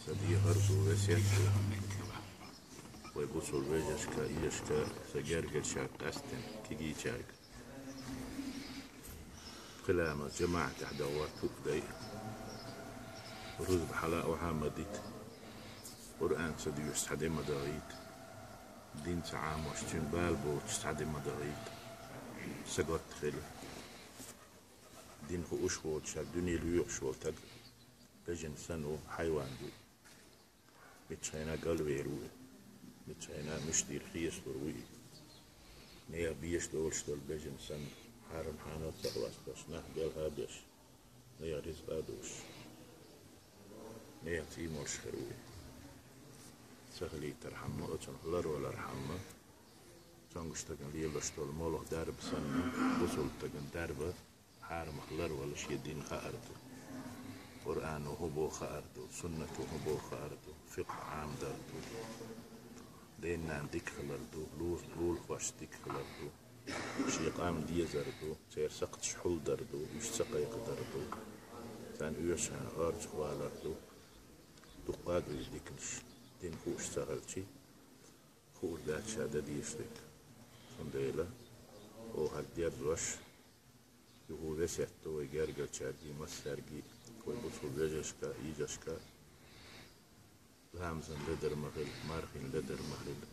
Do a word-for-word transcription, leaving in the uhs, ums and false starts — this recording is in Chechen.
Са дехар ду, весет ду вай бусалба вежарашка, йижарашка, са гергарчарга, къаьстта кегийчарга. Пхи ламаз жамаӀатехь дан вар туп дай. Рузба хьала а охьа ма дита. Къуръан ца доьшуш цхьа де ма дахийта. Дин ца Ӏамош, цуьнан бала боцуш цхьа де ма дахийта. Са готта хила. Дин хууш воцуш, дуьненан лоьхуш волу стаг бежана санна ву, хьайван ду. Миччахьа а галвер ву и, миччахьа а муьш дийр хесалур ву и. Нехан безаш долуш долу бежана санна, хьарам-хьанал ца къоьстуш, нах белха а беш, нехан ризкъа а дуьсуш, нехан цӀий молуш хир ву и. Ца хилийтархьама, оцунах ларвалархьама, цомгуш стагана лелош долу молха дарба санна, бусалба стагана дарба, хьарамах ларвала шен дин хаар ду. Къуръано хӀун боху хаар ду, суннато хӀун боху хаар ду, фикъхӀ Ӏамадар ду, ден-ненан дика хилар ду, лулахошца дика хилар ду, шен къам дезар ду, церан сакхташ хьулдар ду, уьш ца кхайкхадар ду, царна оьшучарна орцахвалар ду. Дуккха а ду иза диканаш, дин хууш ца хилча, хуур дац ша дан дезаш дерг. Цундела оха хӀара дерзош, юха весет ду вай гергарчаьрга, массаьрга, вай бусалба вежарашка, йижарашка. Ламазан ледар ма хила, мархийн ледар ма хила,